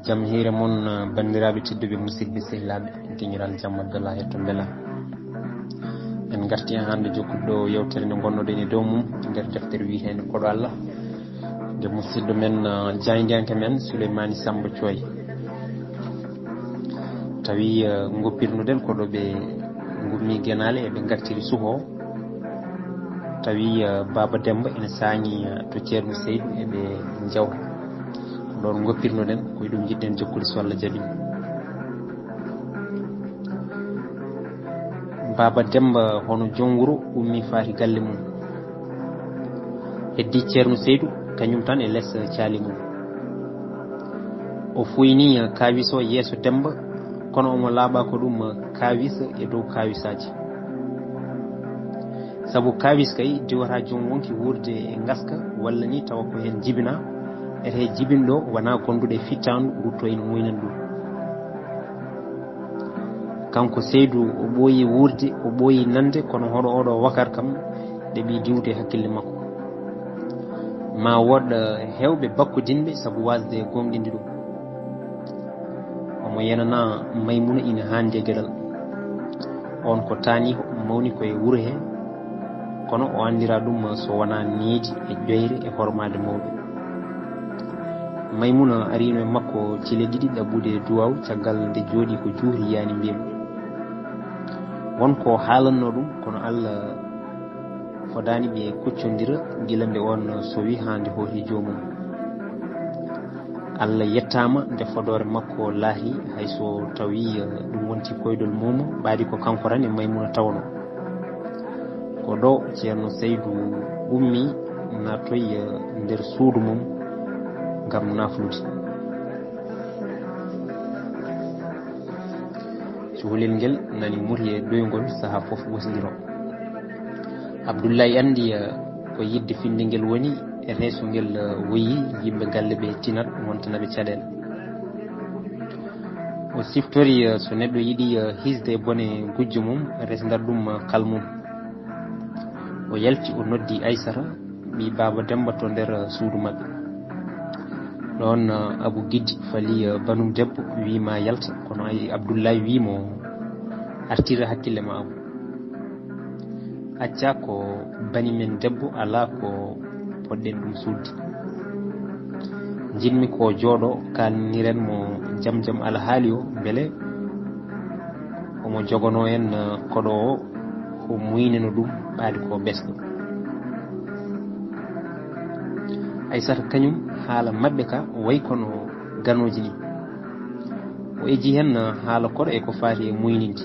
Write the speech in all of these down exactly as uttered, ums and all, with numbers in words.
Jam hiire mon, eh, banndiraaɓe tedduɓe, musidɓe sehilaaɓe, giñiral jam Abdallah e to mbela. En ngarti hannde jokkude ɗo yewtere nde ngonnoɗen e dow mum e nder deftere wiyeteende Koɗo Allah, nde musidɗo men, eh, jaayndiyanke men Souleymani Samba Thioye. Tawi, eh, ngoppirnoɗen ko ɗo ɓe ngummi genaale, eɓe ngartiri suho. Tawi, eh, Baaba Demba ina saañi, eh, to Ceerno Seydu, eɓe njawta. Ko ɗoon ngoppirnoɗen, ko e ɗum njiɗɗen jokkude so Allah jaɓi. Baaba Demba hono joom wuro ummi faati galle mum. Heddi Ceerno Seydu, kañum tan e les caali mum. O fuyni kaawis o yeeso Demba, kono omo laaɓa ko ɗum kaawis e dow kaawisaaji. Sabu kaawis kay diwata joom wonki wuurde e ngaska, walla ni tawa ko heen jibina, ete jibinɗo wona gonduɗo e fittaandu, rutto ina muynani ɗum. Kanko Seydu, o ɓooyi wuurde, o ɓooyi nande, kono hoɗo oɗo wakar kam, ɗeɓi diwde hakkille makko. Ma wood, eh, heewɓe bakkodinɓe sabu waasde goongɗinde ɗum. Omo yenana Maymuna ina haandi e geɗal. On ko taaniiko, mawni ko e wuro he, kono o anndira ɗum so wona needi e ƴoyre e hormaade mawɓe. Maymuna arino e makko cile ɗiɗi ɗaɓɓude duwaaw, caggal nde jooɗi ko juuri yani mbiyam. Won ko haalanno ɗum, kono Allah fodaani ɓe kuccondira gila nde on sowi haa nde hooti joomum. Allah yettaama nde fodoore makko laahi, hay so tawi, eh, ɗum wonti koydol mum, ɓaadi ko kanko tan e Maymuna tawno. Ko ɗo Ceerno Seydu ummi, naatoyi, eh, nder suudu mum ngam naflude. Cukalel ngel nani moti e ɗoyngol, saha fof wosindiro. Abdullahi anndi, eh, ko yidde finnde ngel woni, e reeso ngel, eh, woyi, yimɓe galle ɓe tinat, wontana ɓe caɗeele. O siftori, eh, so neɗɗo yiɗi, eh, hisde e bone gujjo mum, resndata ɗum, eh, kal mum. O yalti, o noddi Aysata, ɓii Baaba Demba, to nder, eh, suudu maɓɓe. Ɗoon, eh, Abu Giddi fali, eh, banum debbo, wii ma yalta, kono ay Abdullahi wii mo, artira hakkille ma, Abu. Acca ko bani men debbo, alaa ko poɗɗen ɗum suuɗde. Njiɗmi ko jooɗo, kaalniren mo jam jam alhaali o, mbele omo jogonoo en, eh, koɗo o, o muynino ɗum ɓaadi ko ɓesɗo. Aysata kañum haala maɓɓe ka wayi kono ganooji ni. O eji heen haala koɗo e ko faati e muyninde.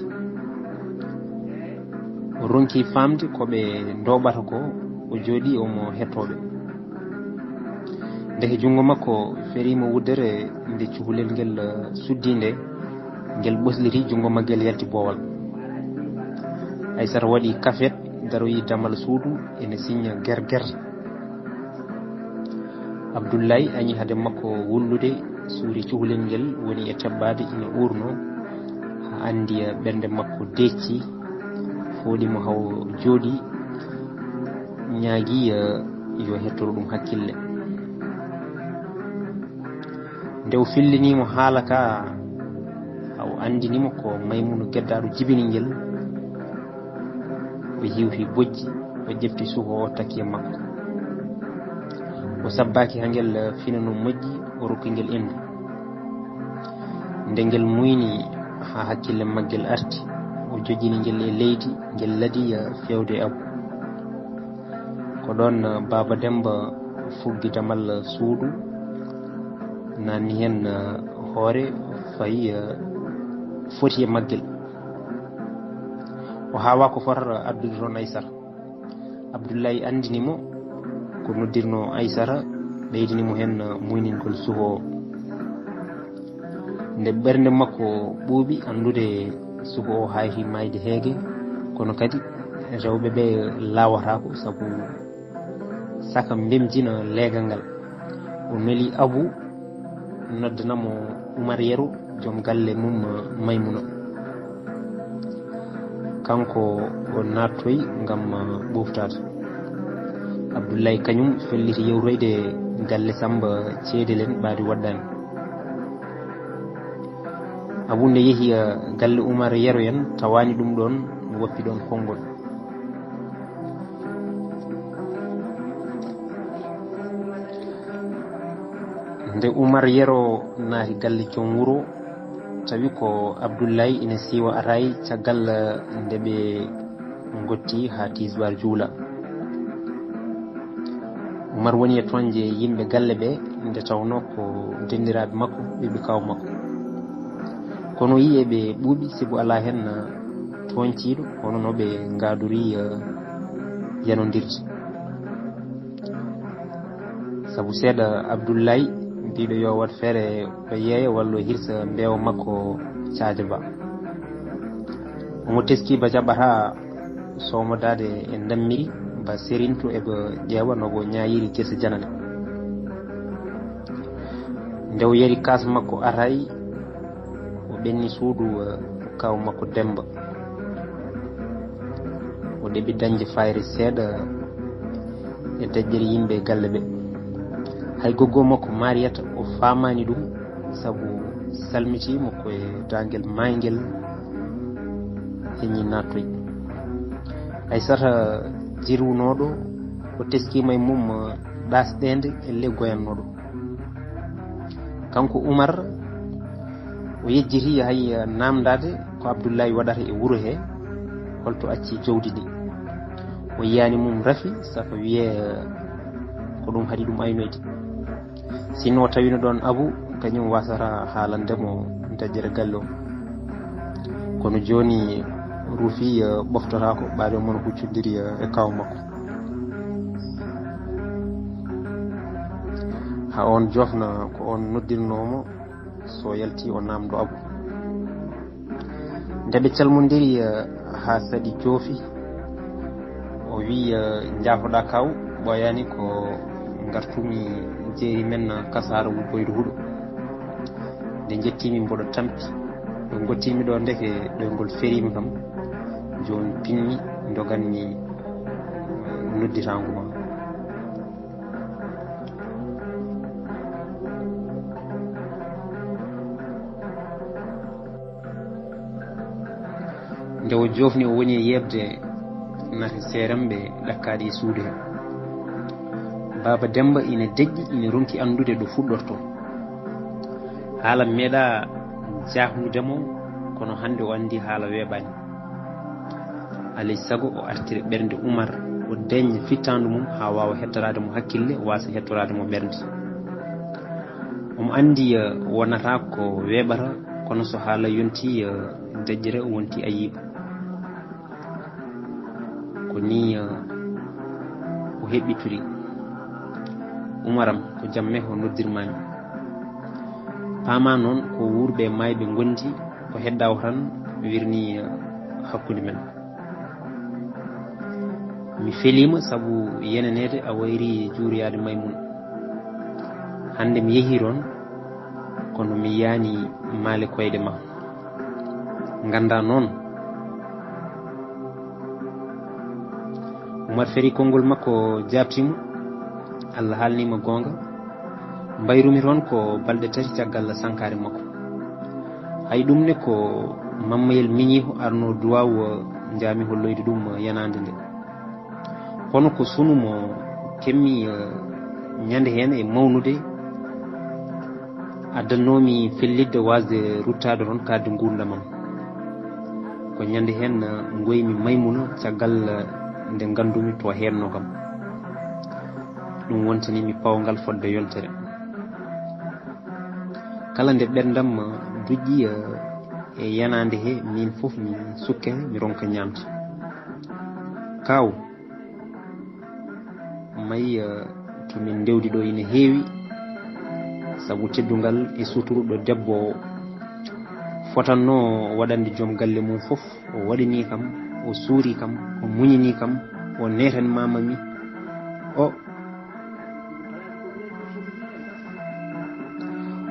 O ronki faamde ko ɓe ndooɓata ko, o jooɗi omo hettooɓe. Ndeke junngo makko feriima wuddere nde cukalel ngel, eh, suddi nde, ngel ɓosliti junngo maggel yalti boowal. Aysata waɗi kafet, daroyi damal suudu, ene siñña ger ger. Abdullahi añi hade makko wullude, suuri cukalel ngel woni e tebbaade ina uurno, haa anndi, eh, ɓernde makko deecci, fooɗi mo haw jooɗi, ñaagi, eh, yo hettoro ɗum hakkille. Nde o fillini mo haala ka, haa o anndini mo ko Maymuna geddaaɗo jibini ngel, o hiwti bojji, o ƴefti suko o takki e makko. O sabbaaki haa ngel finano moƴƴi, o rokki ngel innde. Nde ngel muyni haa hakkille maggel arti, o joƴƴini ngel e leydi, ngel ladi, eh, feewde e Abu. Ko ɗoon, eh, Baaba Demba fuggi damal suudu, naanni heen, eh, hoore, fayi, eh, foti e maggel. O haawaa ko fotata addude toon Aysata. Abdullahi anndini mo ko noddirnoo Aysata, ɓeydini mo heen, eh, muyningol suko o. Nde ɓernde makko ɓuuɓi anndude suko o hayti maayde heege, kono kadi rewɓe ɓe laawataako, sabu saka mbemjina leegal ngal. O neli Abu noddana mo Umar Yero, joom galle mum Maymuna. Kanko o naattoyi ngam ɓooftaade. Abdullahi kañum felliti yewtoyde galle Samba Ceedelen ɓaadi waɗɗaani. Abu nde yehi, eh, galle Umar Yero en, tawaani ɗum ɗoon, woppi ɗoon konngol. Nde Umar Yero naati galle joom wuro, tawi ko Abdullahi ina siiwa araay caggal, eh, nde ɓe ngotti haa tisbaar juula. Umar woni e toñde yimɓe galle ɓe, nde tawnoo ko denndiraaɓe makko, ɓiɓɓe kaaw makko. Kono yiyee ɓe ɓuuɓi, sibu alaa heen tooñtiiɗo, hono no ɓe ngaadori, eh, yanondirde. Sabu seeɗa Abdullahi, mbiɗo yo waɗ feere o yeeya walla o hirsa mbeewa makko Caaja Ba. Omo teski ba jaɓata somodaade e ndammiri ba serinto e ba ƴeewa no bo ñaayiri gese janane. Nde o yari kaas makko aray, o ɓenni suudu, eh, kaaw makko Demmba. O ɗeɓi dañde fayre seeɗa e deƴƴere yimɓe e galle ɓe. Hay goggo makko Mariyata o faamaani ɗum, sabu salmitiimo ko e daangel maayngel heñi naattoy. Aysata jirwunooɗo o teskiima e mum ɗaasɗeende e le goyannooɗo. Kanko Umar, o yejjiti hay naamndaade ko Abdullahi waɗata e wuro he, holto acci jawdi ndi. O yiyaani mum rafi, safa wiyee ko ɗum haɗi ɗum aynoyde. Sinno o tawino ɗoon Abu, kañum wasata haalande mo daƴƴere galle o. Kono jooni ruufi, eh, ɓoftotaako, ɓaade o mono huccondiri, eh, e kaaw makko. Haa on jofna ko on noddirnoo mo, so yalti o naamndo Abu. Nde ɓe calmondiri, eh, haa saɗi joofi, o wi, eh, "Njaafoɗaa kaaw, ɓooyaani ko ngartumi jeeri men Kasaara wul boydu huɗo. Nde njettiimi mboɗo tampi, ɗo ngottiimi ɗo ndeke ɗoyngol feriima kam, jooni pinmi ndoganmi, eh, nodditaango ma." Nde o joofni, o woni e yeeɓde nate seeramɓe ɗakkaaɗi e suudu he. Baaba Demmba ina deƴƴi, ina ronki anndude ɗo fuɗɗortoo. Haala meeɗaa jaahnude mo, kono hannde o anndi haala weeɓaani. Alay sago o artira ɓernde Umar, o deñña fittaandu mum haa waawa hettoraade mo hakkille, waasa hettoraade mo ɓernde. Omo anndi, eh, wonata ko weeɓata, kono so haala yonti, eh, deƴƴere wonti ayiba. Ko nii, eh, o heɓɓitiri. "Umaram, ko jam mehko noddirmaami. Paamaa noon ko wuurɓe e maayɓe ngondi, ko heddaa o tan wirnii, eh, hakkunde men. Mi feliima sabu yeneneede a wayri juuroyaade Maymuna. Hannde mi yehii toon, kono mi yiyaani maale koyɗe ma. Nganndaa noon." Umar feri konngol makko, jaabtii mo, "Allah haalnii ma goonga. Mbayrumi toon ko balɗe tati caggal sankaare makko. Hay ɗum ne ko Mammayel miñiiko arno duwaaw njaami holloyde ɗum yanaande nde. Kono ko sunu mo kemmi, eh, ñande heen e mawnude, addannoomi fellitde waasde ruttaade toon kaaddi nguurndam am. Ko ñande heen, eh, ngoymi Maymuna caggal, eh, nde nganndumi to heedno kam. Ɗum wontani mi pawngal fodde yontere. Kala nde ɓerndam duƴƴi, eh, e yanaande he, miin fof mi sukke, mi ronka ñaamde. Kaaw, may, eh, to min ndewdi ɗo ina heewi, sabu teddungal e suturu ɗo debbo o fotannoo waɗande joom galle mum fof. O waɗanii kam, o suuri kam, o muñinii kam, o neetanmaama mi." O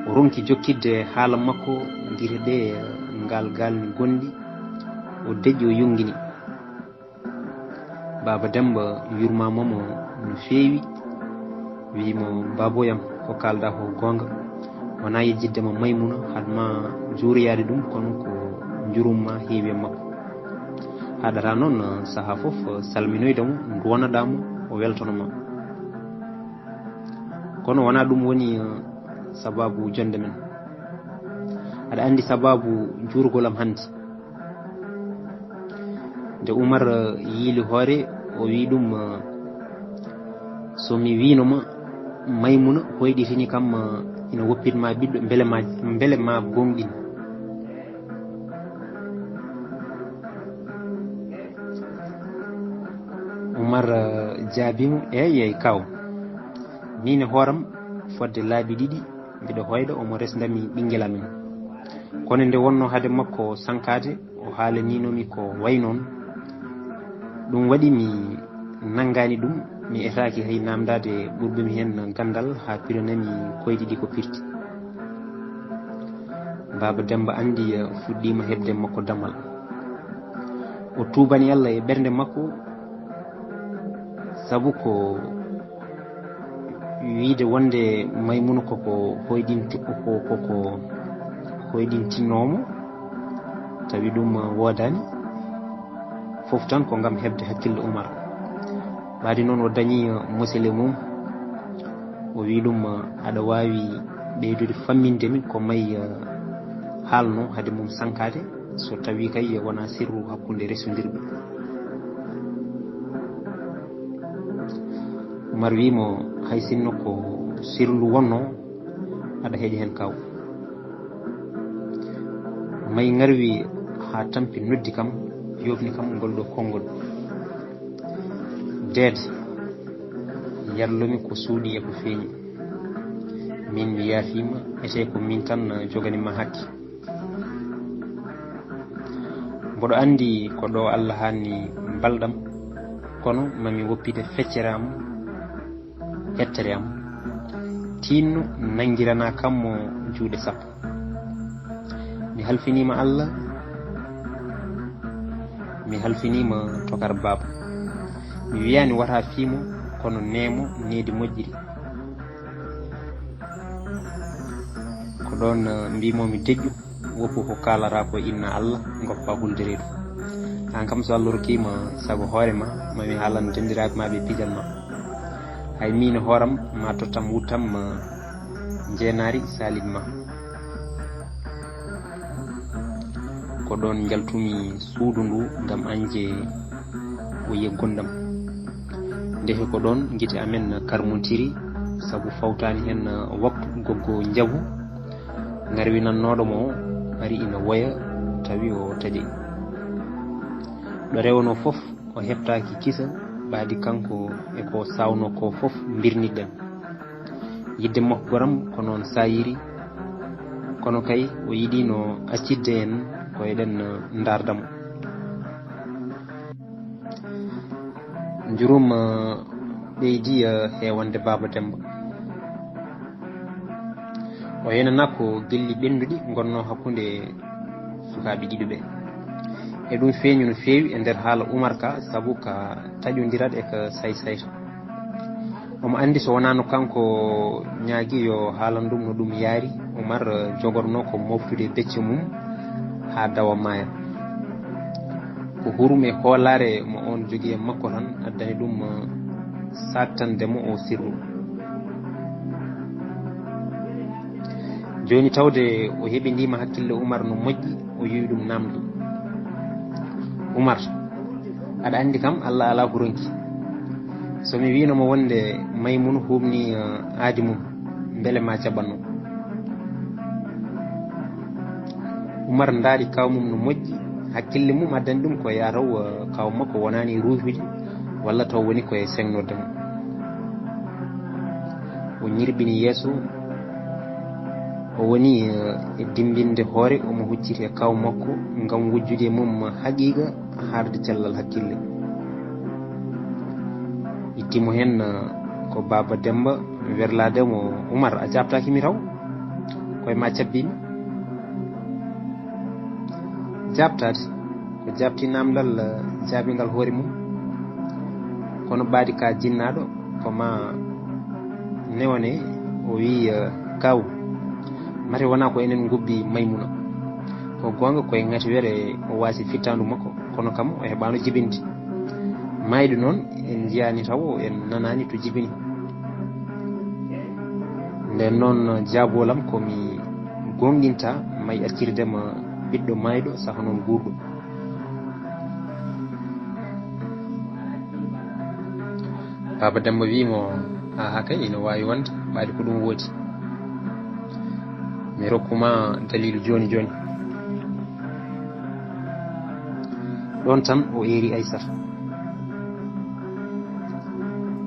O ronki jokkitde haala makko, gite ɗe ngal gal ni gonɗi, o deƴƴi, o yungini. Baaba Demba yurmaama mo no feewi, wi'i mo, "Baaboyam, ko kaalɗaa ko goonga." Wona yejjidde ma Maymuna, haɗ ma juuroyaade ɗum, kono ko njurum ma heewi e makko. Haɗata noon, eh, sahaa fof, eh, salminoyde mo, nduwanaɗaa mo, o weltono ma. Kono wona ɗum woni, eh, sabaabu jonnde men. Aɗa anndi sabaabu juurgol am hannde. Nde Umar, eh, yiili hoore, o wi ɗum, eh, "So mi wiino ma, Maymuna hoyɗitini kam, eh, ina woppit ma ɓiɗɗo, mbele ma, mbele ma gooŋɗin?" Umar, eh, jaabii mo, "Eey, eey, kaaw. Miin e hooram, fodde laabi ɗiɗi, mbiɗo hoyɗa, omo resndami ɓinngel amen." Kono nde wonnoo hade makko sankaade, o haalaniino mi ko wayi noon. Ɗum waɗi mi nanngaani ɗum, mi etaaki hay naamndaade ɓurɗo mi heen ganndal, haa piranami koyɗi ɗi ko pirti. Baaba Demmba anndi, eh, fuɗɗiima heɓde makko dammal. O tuubani Alla e ɓernde makko, sabu ko wiyde wonde Maymuna koko hoyɗinti-, ko, ko, ko hoyɗintinoomo, tawi ɗum woodaani, fof tan ko ngam heɓde hakkille Umar. Ɓaadi noon o dañi, eh, mosele mum, o wi ɗum, eh, "Aɗa waawi ɓeydude famminde mi ko may, eh, haalno hade mum sankaade, so tawi kay wona sirru hakkunde resondirɓe?" Umar wi mo, "Hay sinno ko sirlu wonno, aɗa heƴa heen kaaw." May ngarwi haa tampi noddi kam, yooɓni kam ngol ɗo konngol. "Deede, yarlumi ko suuɗi e ko feeñi. Min mi yaafiima, etee ko min tan jogani ma hakke. Mboɗo anndi ko ɗo Alla haanni balɗam, kono mami woppite feccere am, hettere am. Tiinno nanngirana kam mo juuɗe sappo. Mi halfiniima Alla, mi halfiniima tokar baaba. Mi wiyaani wata fiimo, kono neemo needi moƴƴiri." Ko ɗoon, eh, mbimomi, "Deƴƴu, woppu ko kaalata ko inna Alla, ngoppa hulde reedu. Aan kam so Alla rokkiima sago hoore ma, mami haalan denndiraaɓe ma ɓe pijan ma. Hay miin e hooram ma tottam wuttam, eh, njeenaari saalid ma." Ko ɗoon njaltumi suudu ndu ngam añde o yeggonɗam. Ndeke ko ɗoon gite amen karmontiri, sabu fawtaani heen waktu goggo njabu ngarwinannooɗo mo ari ina woya, tawi o taƴi. Ɗo rewnoo fof, o heɓtaaki kisa, ɓaadi kanko e ko saawnoo ko fof mbirniɗen. Yidde makko goram ko noon saayiri, kono kay o yiɗiino accitde en ko eɗen ndaarda mo. Njurum, eh, ɓeydi, eh, heewande Baaba Demmba. O yenanaa ko gelli ɓennduɗi ngonnoo hakkunde sukaaɓe ɗiɗo ɓe. E ɗum feeñi no feewi e nder haala Umar ka, sabu ka taƴondirat e ka saysayta. Omo anndi so wonaano kanko ñaagi yo haalan ɗum no ɗum yaari, Umar, eh, jogorno ko moftude becce mum haa dawa maaya. Ko hurum e hoolaare mo on jogii e makko tan addani ɗum, eh, sattande mo o sirru. Jooni tawde o heɓindiima hakkille Umar no moƴƴi, o yewi ɗum namdo. Umar, aɗa anndi kam, Alla alaa ko ronki. So mi wiino mo wonde Maymuna huɓni, eh, aadi mum, mbele ma jaɓanno. Umar ndaari kaaw mum no moƴƴi, hakkille mum addani ɗum ko yaa taw, eh, kaaw makko wonaani ruuhude, walla taw woni ko e seŋnorde mo. O ñirɓini yeeso, o woni, eh, e dimmbinde hoore, omo hucciti e kaaw makko ngam wujjude e mum haqiiqa, haarde cellal hakkille. Itti mo heen, eh, ko Baaba Demmba werlaade mo, "Umar, a jaabtaaki mi taw? Koye ma cabbimi." Jaabtaade, ko jaabti naamndal, eh, jaabingal hoore mum. Kono ɓaadi ka jinnaaɗo, ko ma newne, o wiyi, eh, "Kaaw, Mate wonaa ko enen ngubbi Maymuna. Ko goonga, ko e ŋatiwere o waasi fittaandu makko, kono kam o heɓaano jibinde. Maayɗo noon, en njiyaani taw, en nanaani to jibini. Nden noon, jaaboolam ko mi goonginta may accirde ma ɓiɗɗo maayɗo, saka noon guurɗo. Baaba Demba wii mo, "Aa, haa kay, ina waawi wonde, ɓaade ko ɗum woodi. Mi rokku ma daliilu jooni jooni." Ɗoon tan o eeri Aysata.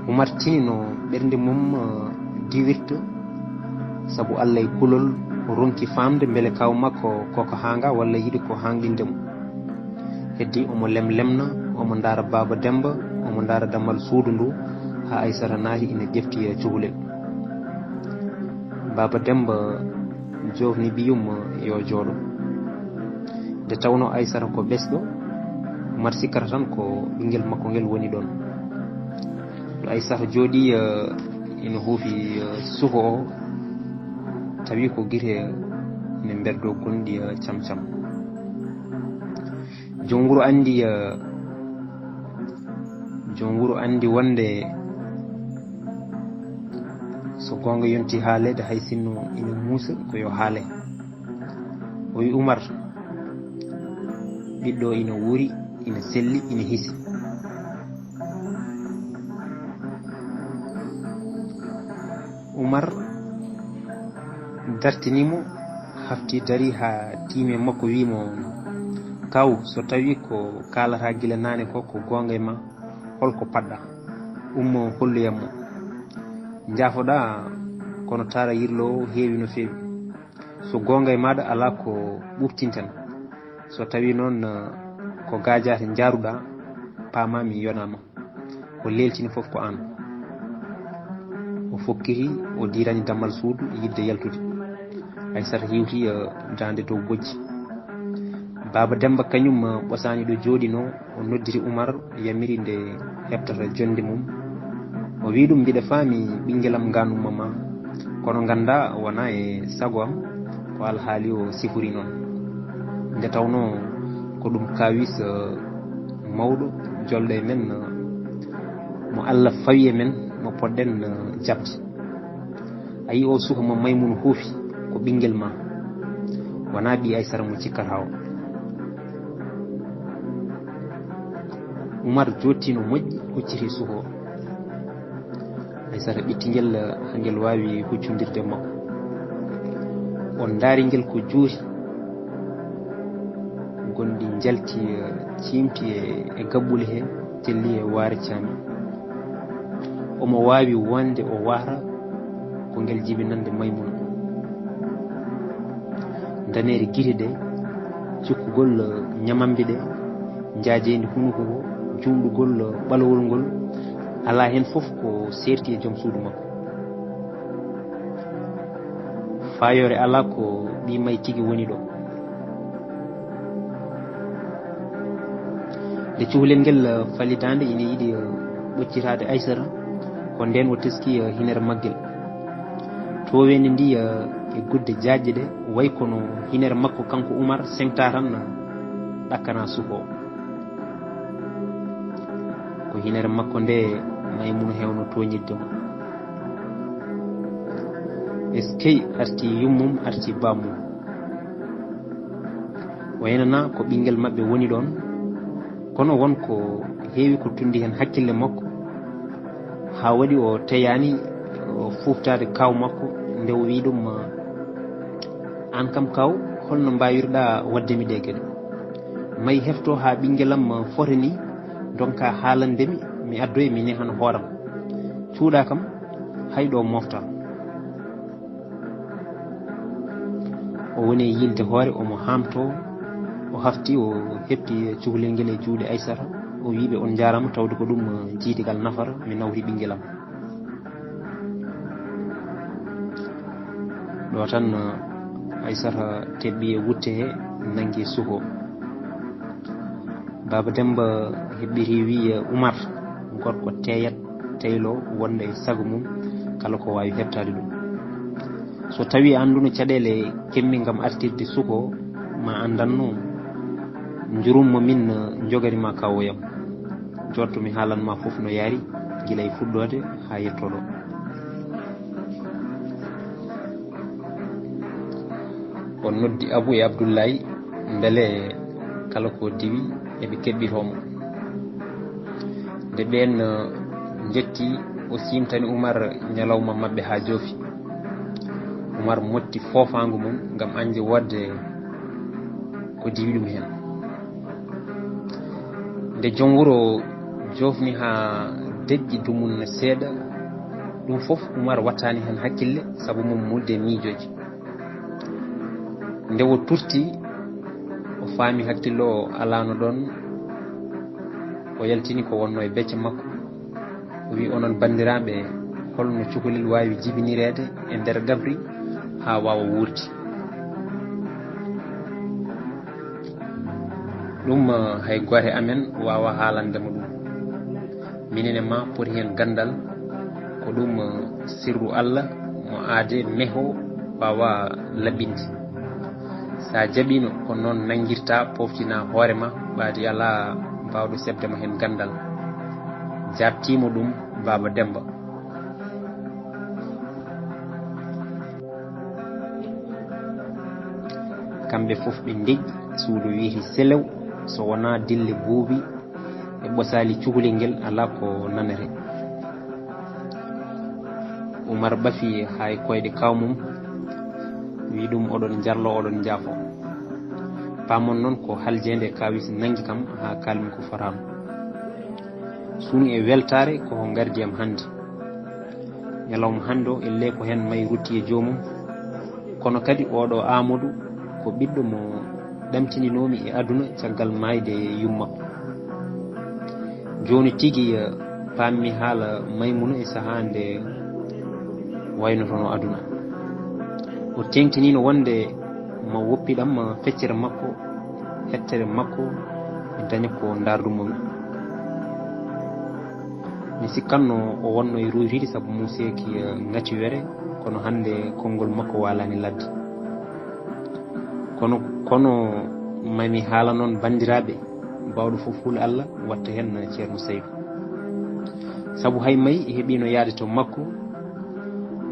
Umar tini no ɓernde mum, eh, diwirta, sabu Alla e kulol o ronki faamde mbele kaaw makko koko haanga walla yiɗi ko haangɗinde mo. Heddi omo lemlemna, omo ndaara Baaba Demba, omo ndaara dammal suudu ndu, haa Aysata naati ina ƴefti e cukalel. Baaba Demba joofni ɓiyum yo jooɗo. Nde tawnoo Aysata ko ɓesɗo, Umar sikkata tan ko ɓinngel makko ngel woni ɗoon. Ɗo Aysata jooɗii, eh, ina huufi, eh, suko o, tawi ko gite ina mberdo gonɗi, eh, cam cam. Joom wuro anndi, eh, joom wuro anndi wonde so goonga yonti haaleede, hay sinno ina muusa, ko yo haale. O wi Umar, ɓiɗɗo ina wuuri, ina selli, ina hisi. Umar dartini mo, hafti dari haa tiimi e makko, wii mo, "Kaw, so tawii ko kaalataa gila naane ko, ko goonga e ma, hol ko paɗɗaa? Ummo, holloyam mo. Njaafoɗaa, kono taara yirlo o heewi no feewi. So goonga e maaɗa, alaa ko ɓuuɓtinten. So tawii noon, eh, ko gaajaate njaaruɗaa, paamaa mi yonaama. Ko leeltini fof ko aan." O fokkiti, o diirani dammal suudu, yiɗde yaltude. Aysata hiwti, eh, daande dow bojji. Baaba Demba kañum, eh, ɓosaani ɗo jooɗinoo, o nodditi Umar, yamiri nde heɓtata jonnde mum. O wi ɗum, "Mbiɗa faami ɓinngelam ngaanumma ma, kono nganndaa wonaa e sago am ko alhaali o sifori noon. Nde tawnoo ko ɗum kaawis, eh, mawɗo jolɗo e men, eh, mo Alla fawi e men, mo poɗɗen, eh, jaɓde. A yii o suka mo Maymuuna huufi, ko ɓinngel ma, wonaa ɓii Aysata mo cikkataa o." Umar jooɗtii no moƴƴi, hucciti suka o. Aysata ɓitti ngel, haa ngel waawi huccondirde e makko. O ndaari ngel ko juuti, gonɗi njalti, eh, ciimti e, e gaɓɓule he, telli e waare caami. Omo waawi wonde o waara ko ngel jibinannde Maymuna. Ndaneeri gite ɗe, cukkugol, eh, ñamambi ɗe, njaajeendi hunuko ngo, juumɗugol, eh, ɓalawol ngol, alaa heen fof ko seerti e joom suudu makko. Faayoore alaa, ko ɓii may tigi woni ɗo. Nde cukalel ngel, eh, falidaande ina yiɗi, eh, ɓoccitaade Aysata, ko ndeen o teski, eh, hinere maggel. Tooweendi ndi, eh, e gudde jaajɗe ɗe, way kono hinere makko kanko Umar seŋta tan, eh, ɗakkana suka o. Ko hinere makko nde Maymuna hewno tooñidde mo. Eskey, arti yummum, arti bammum. O yenana ko ɓinngel maɓɓe woni ɗoon, kono won ko heewi ko tunndi heen hakkille makko, haa waɗi o teyaani o fuuftaade kaaw makko, nde o wii ɗum, "Aan kam, kaaw, holno mbaawirɗaa waɗde mi ɗee geɗe? May hefto haa ɓinngelam fota nii, ndonka haalande mi, mi addoya, mi nehan hooram. Cuuɗa kam, hay ɗo mofta." O woni e yiilde hoore, omo haamtoo, o hafti, o heɓti cukalel ngel e juuɗe Aysata, o wii ɓe, "On njaaraama, tawde ko ɗum, eh, jiydigal nafata, mi nawri ɓinngelam." Ɗo tan, eh, Aysata teɓɓi e wutte he, nanngi suka o. Baaba Demba heɓɓiti wii, eh, "Umar, gorko teeyat, teyloo, wonda e sago mum, kala ko waawi heɓtaade ɗum." So tawii a annduno caɗeele kemmi ngam artirde suko, ma a anndanno njurum mo min njogani ma kawoyam. Jooɗto mi haalan ma fof no yaari, gila e fuɗɗoode haa yettoɗo. On noddi Abu e Abdullahi, mbele kala ko diwi eɓe keɓɓitoo mo. Nde ɓeen, eh, njetti, o siimtani Umar ñalawma maɓɓe haa joofi. Umar motti foofaango mum ngam añde woodde ko diwi ɗum heen. Nde joom wuro joofni haa deƴƴi dumunna seeɗa, ɗum fof Umar wattaani heen hakkille, sabu mum muulde e miijooji. Nde o turti, o faami hakkillo o alaano ɗoon, o yaltini ko wonnoo e becce makko. O wiyi, "Onon banndiraaɓe, holno cukalel waawi jibinireede e nder gabri haa waawa wuurde?" Ɗum, eh, hay gooto e amen waawaa haalande mo ɗum. Minen e maa poti heen ganndal, ko ɗum, eh, sirru Allah mo aadee mehoo waawaa laɓɓinde. So a jaɓiino, ko noon nanngirta pooftina hoore ma, ɓaadi alaa baawɗo seɓde ma heen ganndal. Jaaɓtiima ɗum Baaba Demmba. Kamɓe fof ɓe ndeƴƴi, suudu wiiti selew, so wonaa dille buubi e ɓosaali cukalel ngel alaa ko nanetee. Umar ɓafi haa e koyɗe kaaw mum, wi ɗum, "Oɗon njarlo, oɗon njaafo. Paamon noon ko haljeende e kaawis nanngi kam haa kaalmi ko fotaano. Suunu e weltaare ko ko ngardi am hannde." Ñalawma hannde o, ellee ko heen mayi rutti e joomum. Kono kadi oɗo Aamadu ko ɓiɗɗo mo ɗamtininoomi e aduna caggal maayde yummakko. Jooni tigi, eh, paammi haala Maymuna e sahaa nde waynotonoo aduna. O teeŋtiniino wonde ma woppiɗam feccere makko, hettere makko, mi daña ko ndaardumomi. Mi sikkanno o wonno e ruuytiide sabu muuseeki, eh, ŋati were, kono hannde konngol makko waalaani ladde. Kono, kono mami haala noon banndiraaɓe, baawɗo fof hul Allah, watta heen Ceerno Saydu. Sabu hay may heɓiino yahde to makko,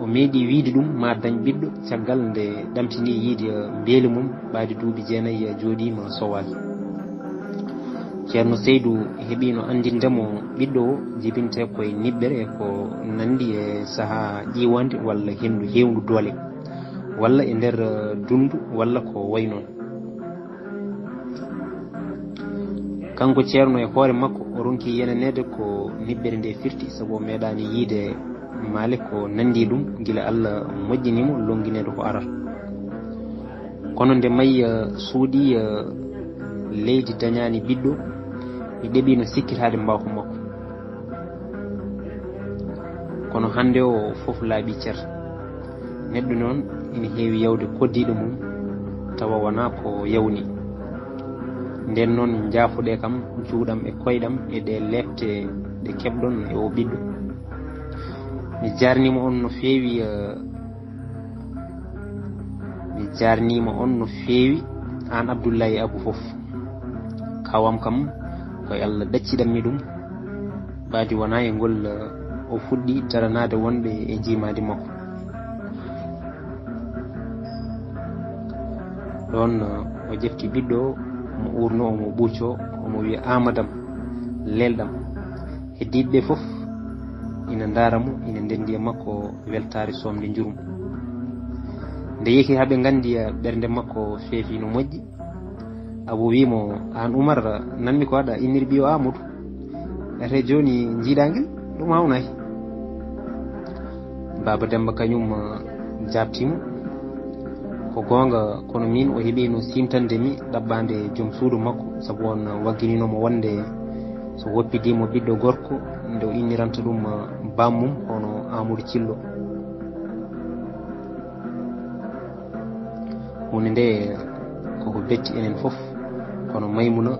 o meeɗi wiyde ɗum ma dañ ɓiɗɗo caggal nde ɗamtini yiide mbeeli mum ɓaade duuɓi jeenayi jooɗiima sowaaki. Ceerno Seydu heɓiino anndinde mo ɓiɗɗo o jibintee ko e niɓɓere e ko nanndi e sahaa ƴiiwande walla henndu heewndu doole, walla e nder, eh, dunndu walla ko wayi noon. Kanko Ceerno e hoore makko o ronki yenaneede ko niɓɓere nde firti, sabu o meeɗaani yiide maale ko nanndi ɗum gila Allah moƴƴini mo lonngineede ko aral. Kono nde Mayya suuɗii, eh, leydi dañaani ɓiɗɗo, mi ɗeɓiino sikkitaade mbaawka makko. Kono hannde o fof laaɓii cer. Neɗɗo noon ina heewi yawde koddiiɗo mum, tawa wonaa ko yawni. Ndeen noon, njaafoɗee kam juuɗam e koyɗam e ɗee leepte ɗe keɓɗon e oo ɓiɗɗo. Mi jaarniima on no feewi, eh, mi jaarniima on no feewi, aan Abdullahi e Abu fof. Kawam kam, ko e Allah ɗacciɗammi ɗum. Ɓaadi wonaa e ngol, eh, o fuɗɗi daranaade wonɓe e njiimaandi makko. Ɗoon, eh, o ƴefti ɓiɗɗo o, omo uurno, omo ɓuuccoo, omo wiya, "Amadam, lelɗam." Heddiiɓe ɓe fof ina ndaara mo, ina ndenndi e makko weltaare soomde njurum. Nde yehi haa ɓe nganndi, eh, ɓernde makko feefi no moƴƴi, Abu wii mo, "Aan Umar, nanmi ko aɗa inniri ɓiyo Amadou. Ete jooni njiiɗaa ngel, ɗum haawnaaki." Baaba Demmba kañum, eh, jaabtii mo, "Ko goonga, kono miin o heɓiino siimtande mi ɗaɓɓaande joom suudu makko, sabu on wagginiino mo wonde so woppidii mo ɓiɗɗo gorko, nde o inniranta ɗum, eh, bammum, hono Amadou Cillo." Huunde nde koko betti enen fof, kono Maymuna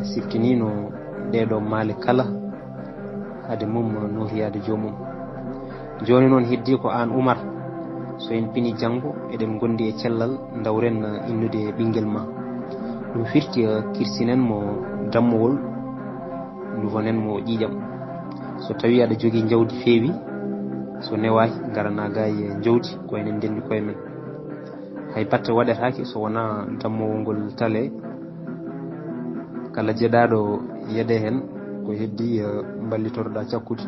siftiniino ɗeeɗo maale kala hade mum nootoyaade joomum. Jooni noon heddii ko aan Umar, So en pini janngo, eɗen ngondi e cellal, ndawren innude ɓinngel ma. Ɗum firti, eh, kirsinen mo dammowol, lufonen mo ƴiiƴam. So tawii aɗa jogii njawdi feewi, so newaaki, ngarana gaay e njawdi, ko enen ndenndi koye men. Hay batte waɗetaake so wonaa dammowol ngol tale. Kala jeɗaaɗo yeɗe heen, ko heddii, eh, mballitoroɗaa cakkude.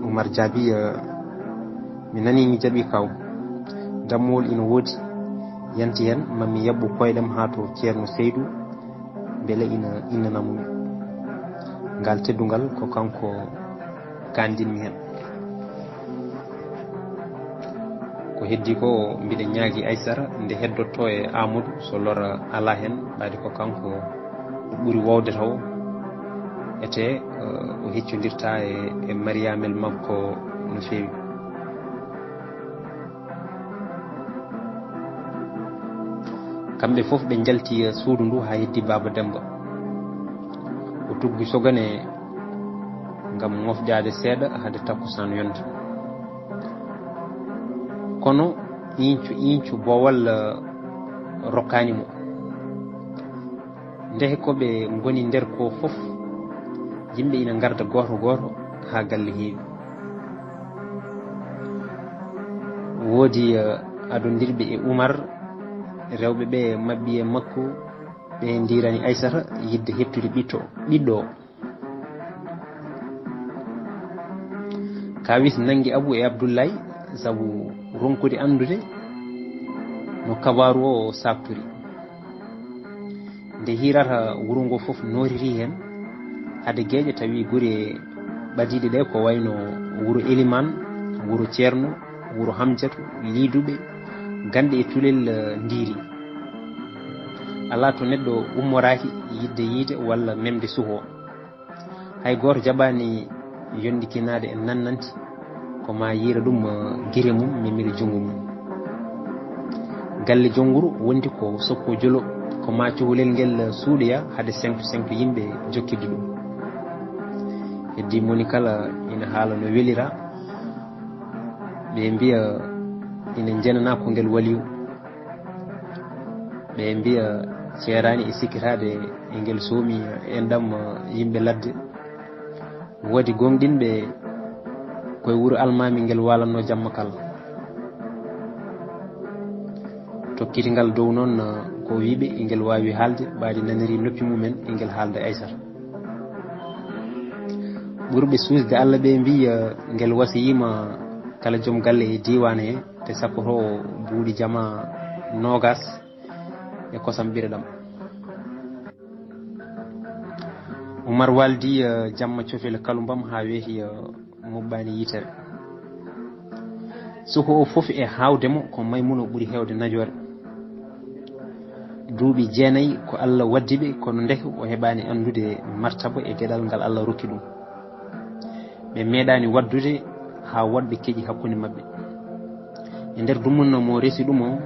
Umar jaabi, eh, "Mi nanii mi jaɓi kaw. Dammowol ina woodi, yanti heen, ma mi yaɓɓu koyɗam haa to Ceerno Seydu, mbele ina innana mo mi. Ngal teddungal ko kanko kaandinmi heen. Ko heddii ko mbiɗa ñaagi Aysara nde heddotoo e Aamadu so lora alaa heen, ɓaade ko kanko ɓuri woowde tawo, etee, eh, o heccondirta e, e Mariyaamel makko no feewi." Kamɓe fof ɓe njalti e suudu ndu haa heddi Baaba Demmba. O tuggi Sogane ngam mofdaade seeɗa hade takkusaan yonde. Kono iincu iincu boowal, eh, rokkaani mo. Nde ko ɓe ngoni nder ko fof, yimɓe ina ngarda gooto gooto haa galle heewi. Woodi, eh, adondirɓe e Umar, rewɓe ɓe maɓɓi e makko, ɓe ndiirani Aysata yiɗde heɓtude ɓiɗɗo, ɓiɗɗo o. Kaawis nanngi Abu e Abdullaay sabu ronkude anndude no kabaaru o saaktori. Nde hiirata wuro ngo fof nooriri heen, hade geeƴe tawi gure ɓadiiɗe ɗe ko wayno wuro Elimaan, wuro Ceerno, wuro Hamjatu, Liiduɓe, Gannde e Tulel, eh, ndiiri. Alaa to neɗɗo ummoraaki yiɗde yiide walla memde suho. Hay gooto jaɓaani yondikinaade e nannanti, ko maa yiira ɗum, eh, gire mum, memira junngo mum. Galle Jonnguru wondi ko Sokko Jolo, ko maa cukalel ngel suuɗoya hade seŋto seŋto yimɓe jokkirde ɗum. Heddii moni kala ina haala no welira, ɓe mbiya ina njenanaa ko ngel waliyu. Ɓe mbiya ceeraani e sikkitaade e ngel soomi enɗam yimɓe ladde. Woodi gooŋɗinɓe koye wuro Almaami ngel waalanno jamma kala. Tokkiti ngal dow noon, ko wiiɓe ngel waawi haalde, ɓaadi naniri noppi mumen ngel haalda Aysata. Ɓurɓe suusde Alla ɓe mbiya ngel wasiyiima kala joom galle e diiwaan he, te sakkotoo buuɗi jama noogas e kosam ɓireɗam. Umar waaldi, eh, jamma cofel kalumbam haa weeti, eh, muɓɓaani yitere. Suko o fof e haawde mo ko Maymuna ɓuri heewde najoore. Duuɓi jeenayi ko Alla waddi ɓe, kono ndeke o heɓaani anndude martaba e geɗal ngal Alla rokki ɗum. Ɓe meeɗaani waɗdude haa woɗɓe keƴi hakkunde maɓɓe. E nder dumunna mo resi ɗum o,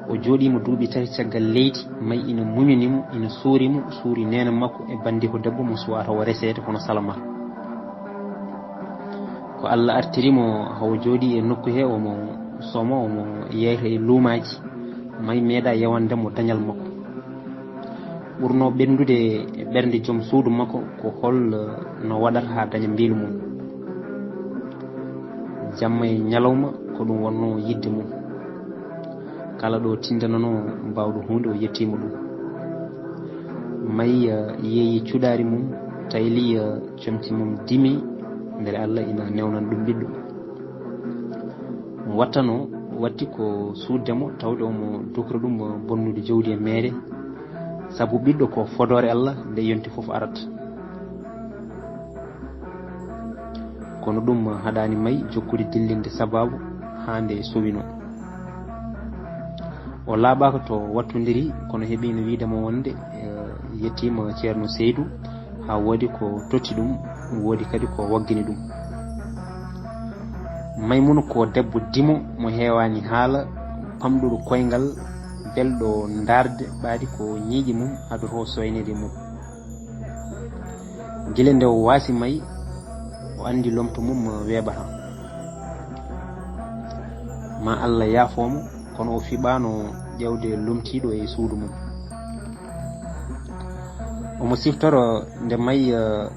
o jooɗiima duuɓi tati caggal leydi, mayi ina muñani mo, ina suuri mo, suuri neene makko e banndiiko debbo mo suwaa tawa reseede hono Salamata. Ko Alla artiri mo haa o jooɗii e nokku he, omo sooma, omo yeyta e luumaaji, mayi meeɗa yewande mo dañal makko. Ɓurno ɓennude e ɓernde joom suudu makko ko hol no waɗata haa daña mbiilu mum. Jamma e ñalawma ko ɗum wonno yiɗde mum. Kala ɗo tindanano mbaawɗo huunde o yettiima ɗum. Mayi, eh, yeeyi cuɗaari mum, tayli, eh, comci mum dimi, mbele Alla ina newnan ɗum ɓiɗɗo. Mo wattano, watti ko suuɗde mo, tawde omo dukra ɗum, eh, bonnude jawdi e meere, sabu ɓiɗɗo ko fodoore Alla, nde yonti fof arat. Kono ɗum haɗaani mayi jokkude dillinde sabaabu haa nde sowino. O laaɓaaka to wattondiri, kono heɓiino wiide mo wonde, eh, yettiima Ceerno Seydu, haa woodi ko totti ɗum, woodi kadi ko waggini ɗum. Maymuna ko debbo dimo mo heewaani haala, pamɗuɗo koyngal, belɗo ndaarde, ɓaadi ko ñiiƴe mum adotoo soyneede mum. Gila nde o waasi mayi, o anndi lomto mum weeɓata. Ma Allah yaafoo mo, kono o fiɓaano ƴeewde lomtiiɗo e suudu mum. Omo siftoro nde mayi, eh,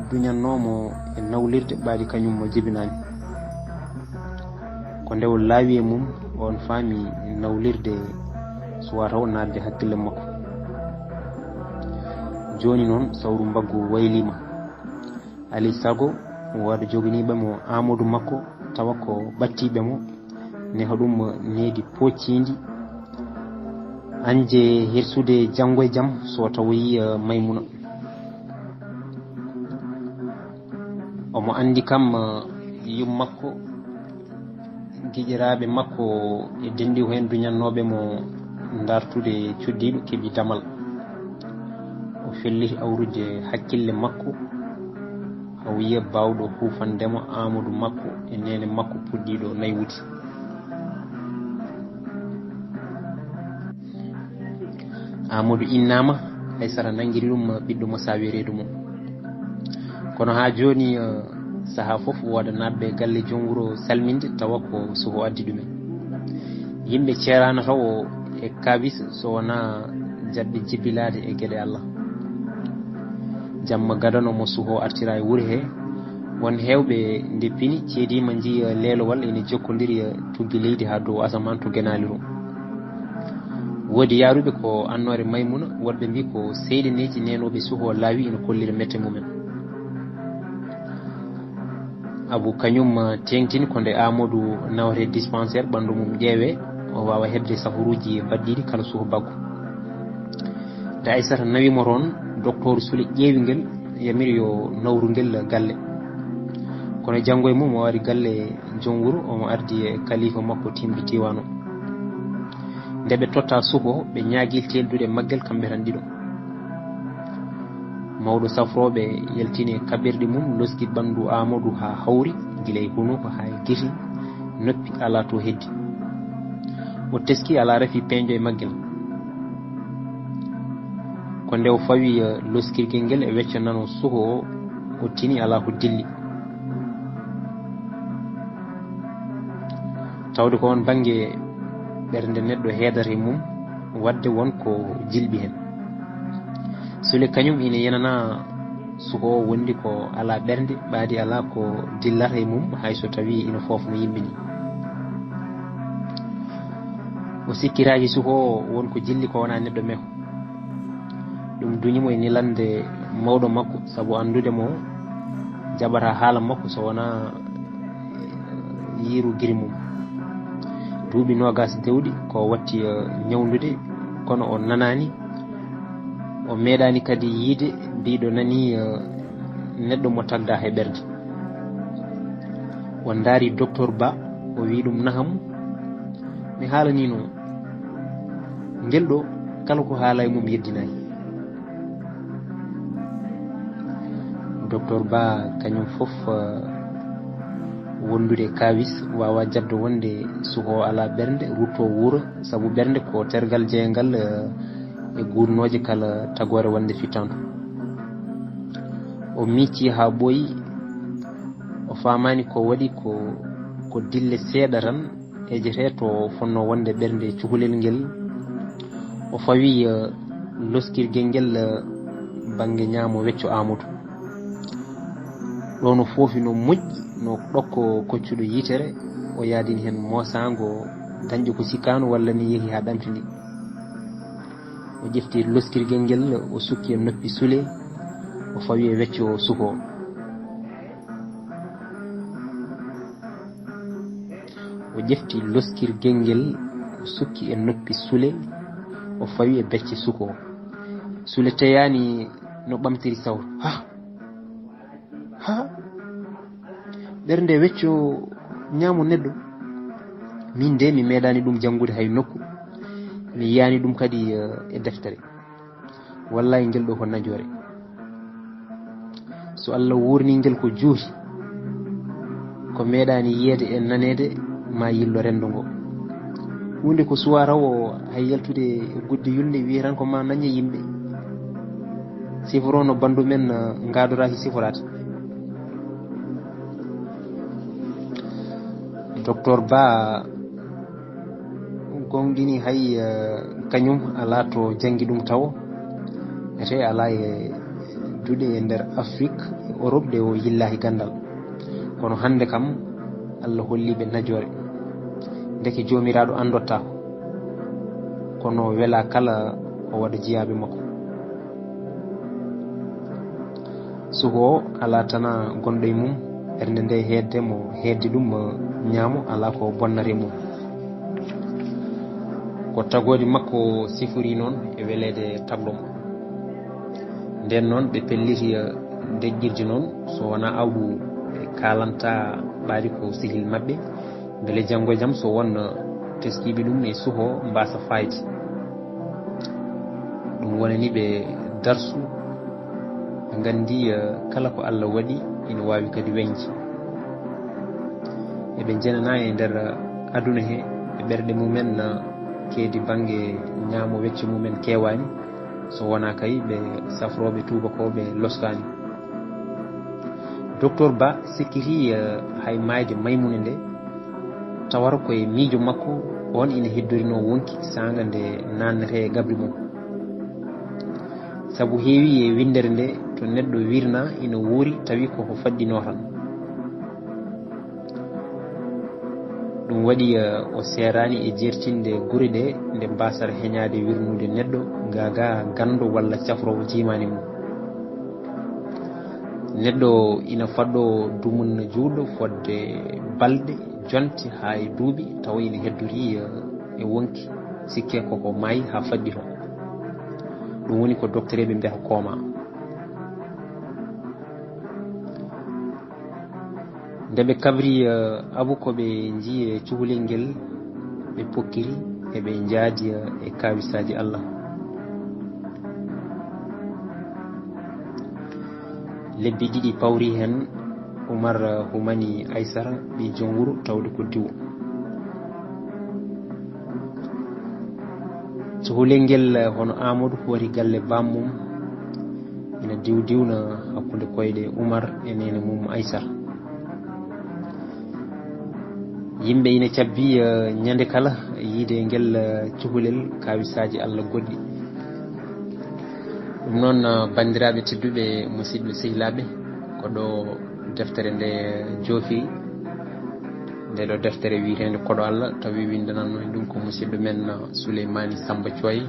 duñannoo mo e nawlirde ɓaadi kañum mo jibinaani. Ko nde o laawi e mum, oon faami nawlirde suwaa taw naatde hakkille makko. Jooni noon sawru mbaggu wayliima. Alaa e sago wooda joginiiɓe mo Aamadu makko, tawa ko ɓadtiiɓe mo, neha ɗum needi poocciindi, añde hirsude janngo e jam so tawoyi, eh, Maymuna. Omo anndi kam, eh, yum makko, giƴiraaɓe makko e denndi ko heen duñannooɓe mo ndartude cuddiiɗo keɓi damal. O felliti awrude hakkille makko, haa o yiya baawɗo huufande mo Aamadu makko e neene makko puɗɗiiɗo naywude. Aamadu innaama, Aysata nanngiri ɗum ɓiɗɗo mo saawi reedu mum. Kono haa jooni, eh, sahaa fof wooda naatɓe galle joom wuro salminde tawa ko suko addi ɗumen. Yimɓe ceeraano tawo e kaabis so wonaa jaɓɓe jibilaade e geɗe Allah. Jamma gadano mo suko artira e wuro he, won heewɓe nde pini ceediima njiya leelowal ene jokkondiri e tuggi leydi haa dow asamaan to genaali rum. Woodi yaaruɓe ko annoore Maymuna, woɗɓe mbii ko seyɗaneeji neenooɓe suko laawi ene kollira mette mumen. Abu kañum, eh, teeŋtini ko nde Aamadu nawetee dispensaire, ɓanndu mum ƴeewee, o waawa heɓde safaruuji mbaɗɗiiɗi kala suko baggu. Nde Aysata nawi mo toon, docteur Sule ƴeewi ngel, yamiri yo nawru ngel galle. Kono janngo e mum o ari galle joom wuro, omo ardi e kalifa makko tiimɗo diiwaan o. Nde ɓe totta suko, ɓe ñaagii teeldude maggel kamɓe tan ɗiɗo. Mawɗo safrooɓe yaltini e kaɓirɗe mum, loski ɓanndu Aamadu haa hawri, gila e hunuko haa e gite, noppi alaa to heddi. O teski alaa rafi peeñɗo e maggel. Ko nde o fawi, eh, loskirgel ngel e wecco nano suko o, o tini alaa ko dilli. Tawde ko oon bannge ɓernde neɗɗo heedata e mum, waɗde won ko jilɓi heen. Sule kañum ina yenana suko o wondi ko alaa ɓernde, ɓaadi alaa ko dillata e mum, hay so tawii ina foofno yimɓe nii. O sikkiraaki suko o won ko jilli ko wonaa neɗɗo mehko. Ɗum duñi mo e nilande mawɗo makko, sabu anndude mo jaɓata haala makko so wonaa yiiru giri mum. Duuɓi noogaas dewɗi ko watti, eh, ñawndude, kono o nanaani. O meeɗaani kadi yiide biiɗo nani, eh, neɗɗo mo tagda he ɓernde. O ndaari docteur Ba, o wii ɗum, "Naham, mi haalaniino ngel ɗo, kala ko haala e mum yeddinaani." Docteur Ba kañum fof, eh, wondude kaawis, waawa jaɓde wonde suko alaa ɓernde, rutto wuuro, sabu ɓernde ko tergal jeeyngal, eh, e guurnooje kala tagoore wonde fittaandu. O miicci haa ɓooyi, o faamaani ko waɗi ko, ko dille seeɗa tan ejete to fonnoo wonde ɓernde cukalel ngel. O fawi, eh, loskirgel ngel, eh, bannge ñaamo wecco Aamadu. Ɗo no foofi no moƴƴi, no ɗokko koccuɗo yitere, o yaadini heen moosaango dañƴo ko sikkaano walla ni yehi haa ɗamtini. O ƴefti loskirgel ngel, o sukki e noppi Sule, o fawi e wecco suko o. O ƴefti loskirgel ngel, o sukki e noppi Sule, o fawi e becce suko o. Sule teyaani no ɓamtiri sawru. Ha! Ha! Ɓernde wecco ñaamo neɗɗo. Min de mi meeɗaani ɗum janngude hay nokku. Mi yiyaani ɗum kadi, eh, e deftere. Wallahi, ngel ɗo ko najoore. So Allah wuurni ngel ko juuti, ko meeɗaani yiyeede e naneede, ma yillo renndo ngo. Huunde ko suwaa taw o hay yaltude e gudde yulnde, wiya tan ko ma naññe yimɓe. Siforo no banndu men, eh, ngaadoraaki siforaade. Docteur Ba Gonɗini hay kañum alaa to janngi ɗum tawo, ete alaa e duɗe e nder Afrik e Orop ɗe o yillaahi ganndal. Kono hannde kam Allah holli ɓe najoore. Ndeke joomiraaɗo anndottaako, kono wela kala o waɗa jiyaaɓe makko. Suho o alaa tana gonɗo e mum ɓernde nde heedde mo heedde ɗum ñaamo alaa ko bonnata e mum. Ko tagoodi makko sifori noon e weleede tagɗo mo. Ndeen noon ɓe pelliti deƴƴirde noon, so wonaa awɗu ɓe kaalanta ɓaadi ko sehil maɓɓe, mbele janngo e jam so won teskiiɓe ɗum e suho mbaasa faayde. Ɗum wonani ɓe darsu, ɓe nganndi kala ko Allah waɗi ina waawi kadi weñde. Eɓe njenana e nder aduna he e ɓerɗe mumen keedi bannge ñaamo wecce mumen keewaani, so wonaa kay ɓe safrooɓe tuubakooɓe loskaani. Docteur Ba sikkiti hay maayde Maymuna nde, tawata ko e miijo makko oon ina heddorinoo wonki saanga nde naatnetee e qabri mum. Sabu heewi e winndere nde to neɗɗo wirnaa ina wuuri tawi koko faɗɗinoo tan. Ɗum waɗi o seeraani e jeertinde gure ɗe nde mbaasata heñaade wirnude neɗɗo gaagaa ganndo walla cafroowo jiimaandi mum. Neɗɗo ina faɗɗo dumunna juulɗo fodde balɗe, jonte haa e duuɓi tawa ina heddorii e wonki sikke koko maayi haa faɗɗitoo. Ɗum woni ko doktoreeɓe mbiyata coma. Nde ɓe kabri abu ko ɓe njiyi e cukalel ngel, ɓe pokkiri eɓe njaadi e kaawisaaji Allah. Lebbi ɗiɗi pawri heen, Umar humani Aysara ɓii joom wuro tawde ko diwo. Cukalel ngel hono Aamadu hooti galle bammum, ina diwdiwna hakkunde koyɗe Umar e neene mum Aysara. Yimɓe ina cabbi ñande kala yiide ngel cukalel kaawisaaji Allah goɗɗi. Ɗum noon, banndiraaɓe tedduɓe, musidɓe sehilaaɓe, ko ɗo deftere nde joofi. Nde ɗo deftere wiyeteende Koɗo Allah, tawi winndananno en ɗum ko musidɗo men Suleymaani Samba Cuwaye,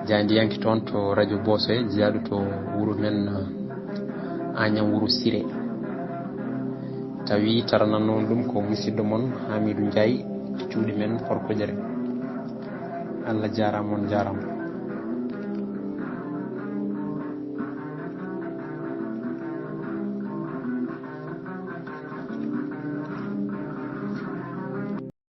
jaandiyanke toon to radio Boosoye, jeyaaɗo to wuro men Añam Wuro Sire. Tawi tarananno on ɗum ko musidɗo mon Hamidou Ndiaye, cuuɗi men Horkojere. Allah jaaraama, on njaaraama.